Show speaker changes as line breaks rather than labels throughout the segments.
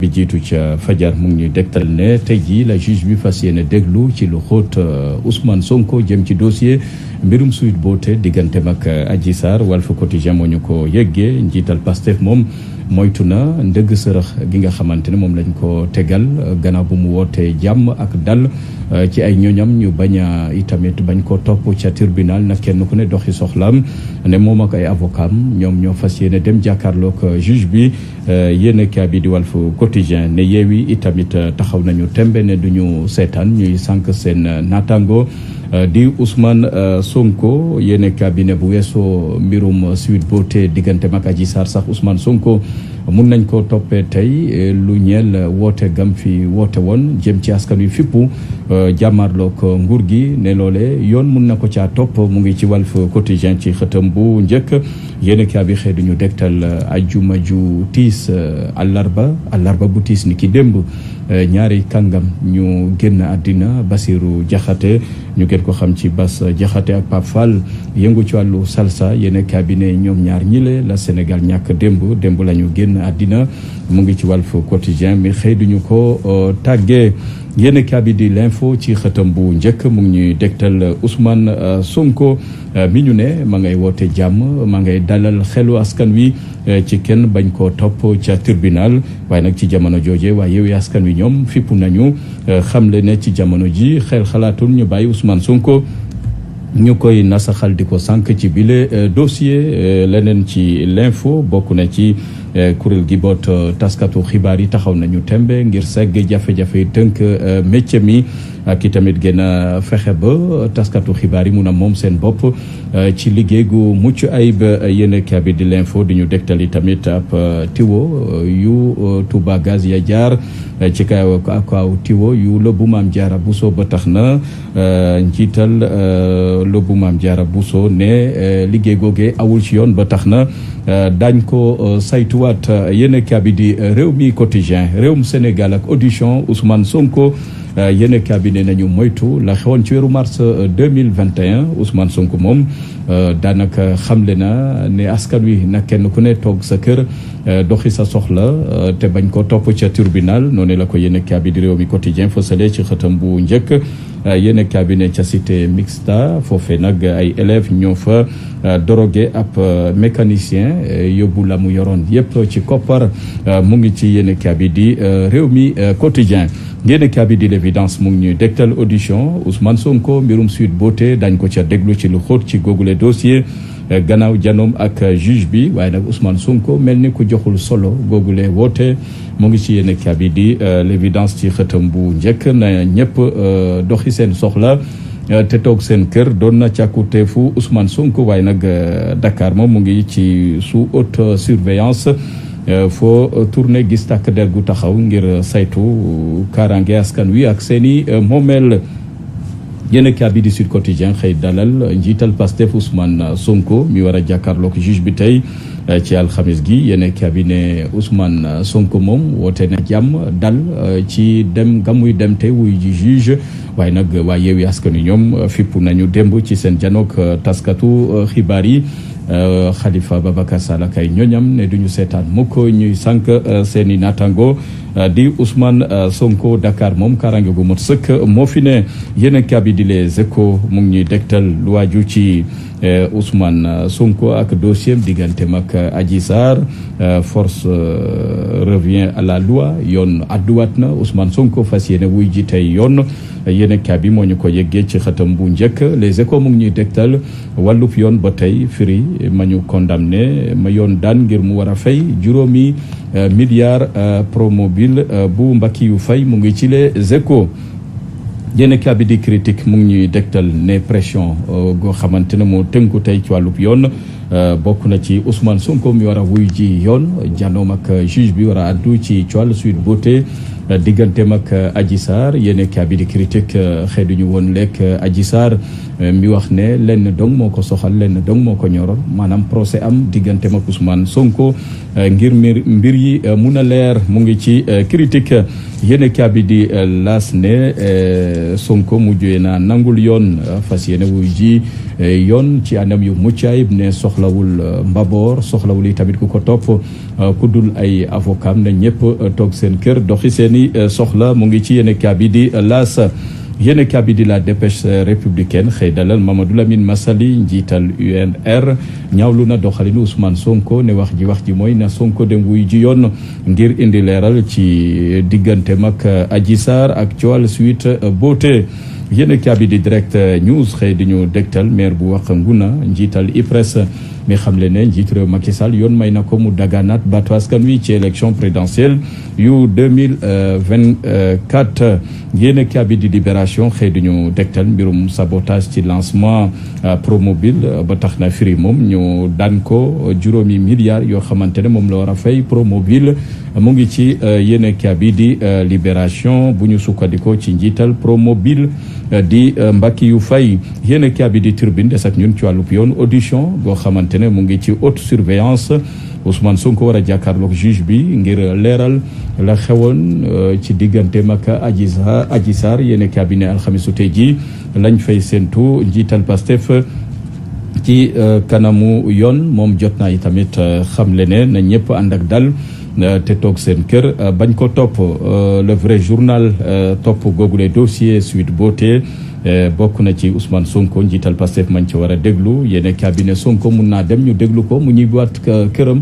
bi jiitu ca fajar mu ngi ñuy dégtal ne tey jii la juge bi fas yéene déglu ci lu xóot Ousmane Sonko jëm ci dossier mbirum Sweet Beauté digganteem ak Adji Sarr Walf Quotidien moo ñu ko yëggee njiital Pastef moom moytu na ndëgg sërëx gi nga xamante ne moom lañ ko tegal gannaaw bu mu wootee jàmm ak dal ci ay ñoñam ñu bañ a itamit bañ ko topp ca tribunal nag kenn ku ne doxi soxlaam ne moom ak ay avocat ñoom ñoo fas yéene dem jàkkaarloog juge bi yéen kaa bi di Walf Quotidien ne Yewwi itamit taxaw nañu tembe ne duñu seetaan ñuy sànq seen naataango di Ousmane Sonko yéen cabinet bu weesoo mbirum Sweet Beauté diggante mag Adji Sarr sax Ousmane Sonko mun nañ ko toppee tey lu ñeel woote gam fi woote woon jëm ci askan wi fippu jàmmarloog nguur gi ne loole yoon mun na ko caa topp mu ngi ci Walf Quotidien ci xëtam bu njëkk yéen kaa bi xëy duñu dégtal ajjuma ju tiis àllarba bu tiis ni ki démb ñaari kàngam ñu génn àddina Basirou Diakhaté ñu gën ko xam ci Bass Diakhaté ak Pape Fall yëngu ci wàllu salsa yéen cabinet ñoom ñaar ñile la Sénégal ñàkk démb la ñu génn àddina mu ngi ci Walf Quotidien mi xëy duñu ko tàggee yéen kabi di l'info ci xëtam bu njëkk mu ngi ñuy dégtal Ousmane Sonko mi ñu ne ma ngay woote jàmm ma ngay dalal xelu askan wi ci kenn bañ koo topp ca tribunal waaye nag ci jamono jooje waaye Yewwi Askan Wi ñoom fippu nañu xamle ne ci jamono ji xel xalaatul ñu bàyyi Ousmane Sonko ñu koy nasaxal di ko sànq ci bile dossier leneen ci l'info bokk na ci kuréel gi boot taskatu xibaar yi taxaw nañu tembe ngir segg jafe-jafe tënk métier mi ak i tamit gën a fexe ba taskatu xibaar yi mun a moom seen bopp ci liggéey gu mucc ayib yéen kabi di l'info di ñu dégtali tamit ab tiwo yu Touba Gaz ya jaar ci kaw tiwo yu lëbbu Maam Jaara Buso ba tax na njiital lëbbu Maam Jaara Buso ne liggéey googee awul ci yoon ba tax na dañ ko saytuwaat yéen kabi di Rewmi Quotidien réewum Sénégal ak audition Ousmane Sonko yéen cabinet nañu moytu la xewoon ci weeru mars 2021 Ousmane Sonko moom daanaka xamle na ne askan wi nag kenn ku ne toog sa kër doxi sa soxla te bañ ko topp ca tribunal noonu la ko yéen cabinet di Rewmi Quotidien fësale ci xëtam bu njëkk yéen cabinet ca cité mixta foofee nag ay élèves ñoo fa drogué ab mécanicien yóbbu la mu yoroon yëpp ci koppar mu ngi ci yéen cabinet di Rewmi Quotidien yéen kabi di l'évidence mu ngi ñuy dégtal audition Ousmane Sonko mbirum Sweet Beauté dañ ko ca déglu ci lu xóot ci googule dossier gannaaw janoom ak juge bi waaye nag Ousmane Sonko mel ni ku joxul solo googule woote mu ngi ci yéen kabi di l'évidence ci xëtam bu njëkk na ñëpp doxi seen soxla te toog seen kër doon na càkkuteefu Ousmane Sonko waaye nag Dakar moom mu ngi ci sous haute surveillance foo tourné gis tàkk der gu taxaw ngir saytu kaaraange askan wi ak seeni moomeel yéen kabi di Sud Quotidien xëy dalal njiital Pastef Ousmane Sonko mi war a jàkkaarloog juge bi tey ci alxamis gi yéen cabinet Ousmane Sonko moom woote na jàmm dal ci dem gamuy dem tey wuy ji juge waaye nag waa Yewwi Askan Wi ñoom fippu nañu démb ci seen janook taskatu xibaar yi Khalifa Babacar Sall ak ay ñoñam ne duñu seetaan mukk ñuy sànq seeni natango di Ousmane Sonko Dakar moom karange gu mot sëkk moo fi ne yéen kabi di Les Échos mu ngi ñuy dégtal lu waaju ci Ousmane Sonko ak dossier digganteem ak Adji Sarr force revient à la loi yoon adduwaat na Ousmane Sonko fas yéene wuy ji tey yoon yéen kabi moo ñu ko yeggee ci xëtam bu njëkk Les Échos mu ngi ñuy dégtal wàllub yoon ba tey firi ma ñu condamné ma yoon daan ngir mu war a fay juróomi milliards promobile bu mbakki yu fay mu ngi ci Les Échos yéen kabi di critique mu ngi ñuy dégtal ne pression goo xamante ne moo tënku tey ci wàllub yoon bokk na ci Ousmane Sonko mi war a wuy ji yoon janoom ak juge bi war a addu ci wàllu Sweet Beauté digganteem ak Adji Sarr yéen kabi di critique xeeduñu woon lekk Adji Sarr mi wax ne lenn dong moo ko soxal lenn dong moo ko ñoroon maanaam procès am digganteem ak Ousmane Sonko ngir mbir yi mun a leer mu ngi ci critique yéen kabi di las ne Sonko mujjee na nangul yoon fas yéene wuy ji yoon ci anam yu mucc ayib ne soxla soxlawul mbaboor soxlawul yi tamit ku ko topp ku dul ay avocat na ñëpp toog seen kër doxi seeni soxla mu ngi ci yéen kaabi di L'As yéen kaabi di La Dépêche républicaine xëy dalal Mamadou Lamine Massaly njiital UNR ñaawlu na doxalinu Ousmane Sonko ne wax ji mooy na Sonko dem wuy ji yoon ngir indi leeral ci diggante mag Adji Sarr ak coowal Sweet Beauté yéen kaabi di Direct News xëy di ñu dégtal maire bu wax Nguna njiital IPRES mi xam le ne njiitu réew Macky Sall yoon may na ko mu daganaat baatu askan wi ci élection présidentielle yu 2024 yéen kaabi di Libération xëy di ñu dégtal mbirum sabotage ci lancement Promobile ba tax na firi moom ñu daan ko juróomi milliards yoo xamante ne moom la war a fay Promobile mu ngi ci yéen kaabi di Libération bu ñu sukkandikoo ci njiital Promobile di Mbakiyu Faye yéen kaabi di Tribune des ak ñun ci wàllub yoon audition boo xamante ne mu ngi ci haute surveillance Ousmane Sonko war a jàkkaarloog juge bi ngir leeral la xewoon ci digganteem ak Adji Sarr yéen kaabi ne alxamisu tey ji lañ fay séentu njiital Pastef ci kanamu yoon moom jot naa itamit xamle ne na ñëpp ànd ak dal te toog seen kër bañ ko topp le vrai journal topp googule dossier Sweet Beauté bokk na ci Ousmane Sonko njiital Pastef mañ ci war a déglu yéen cabinet Sonko mun naa dem ñu déglu ko mu ñibbaat këram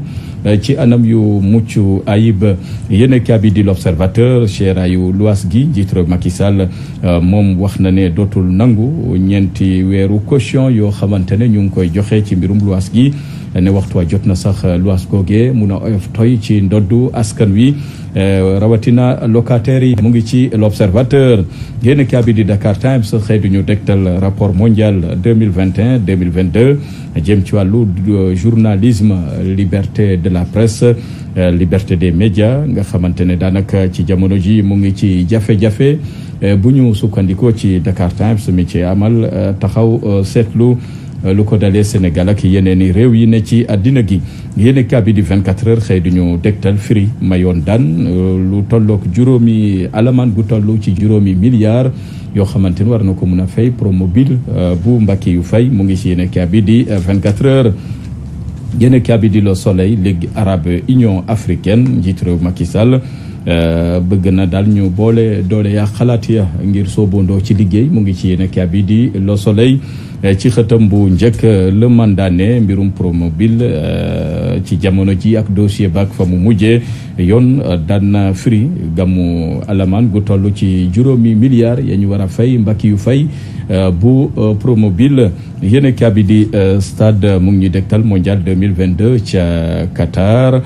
ci anam yu mucc ayib yéen cabinet di l'Observateur cheraayu luwaas gi njiitu réew Macky Sall moom wax na ne dootul nangu ñeenti weeru caution yoo xamante ne ñu ngi koy joxe ci mbirum luwaas gi ne waxtu wa jot na sax luwaas googee mun a oyof toy ci ndoddu askan wi rawatina locataires yi mu ngi ci l'Observateur yéen kaabi di Dakar Times xëy du ñu dégtal rapport mondial 2021-2022 jëm ci wàllu journalisme liberté de la presse liberté des médias nga xamante ne daanaka ci jamono ji mu ngi ci jafe-jafe bu ñu sukkandikoo ci Dakar Times mi ci amal taxaw seetlu lu ko dalee Sénégal ak yeneen i réew yi ne ci àddina gi yéen kaabi di 24 heures xëy duñu dégtal firi mayoon daan lu tollook juróomi alamaan gu toll ci juróomi milliards yoo xamante ne war na ko mun a fay Promobile bu Mbacke yu fay mu ngi ci yéen kaabi di 24 heures yéen kaabi di Le Soleil Ligue arabe Union africaine njiitu réew Macky Sall bëgg na daal ñu boole doole yaa xalaat ya ngir soobandoo ci liggéey mu ngi ci yéen kaabi di Le Soleil ci xëtam bu njëkk le mandat ne mbirum Promobile ci jamono ji ak dossier baak fa mu mujjee yoon daan na firi gamu alamaan gu toll ci juróomi milliards ya ñu war a fay mbakki yu fay bu Promobile yéen kaabi di stade mu ngi ñu dégtal mondial 2022 ca Qatar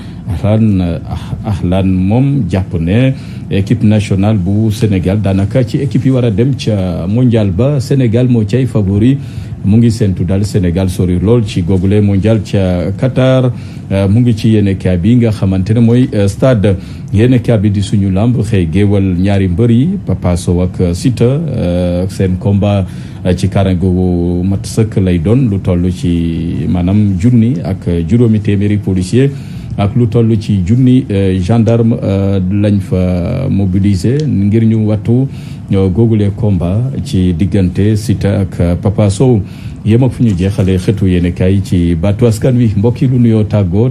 ahlan moom jàpp ne équipe nationale bu Sénégal daanaka ci équipe yi war a dem ca mondial ba Sénégal moo cay favori mu ngi séntu daal Sénégal sori lool ci googule mondial ca Qatar mu ngi ci yéen kaabi nga xamante ne mooy stade yéen kaabi di suñu lamb xëy géewal ñaari mbër yi Papa Sow ak Siteu seen combat ci karange gu mat sëkk lay doon lu toll ci maanaam junni ak juróomi téeméeri policier ak lu toll ci junni gendarme lañ fa mobiliser ngir ñu wattu googule combat ci diggante Siteu ak Papa Sow yéem ak fu ñu jeexalee xëtu yéen kay ci baatu askan wi mbokk yi lu nuyoo tàggoo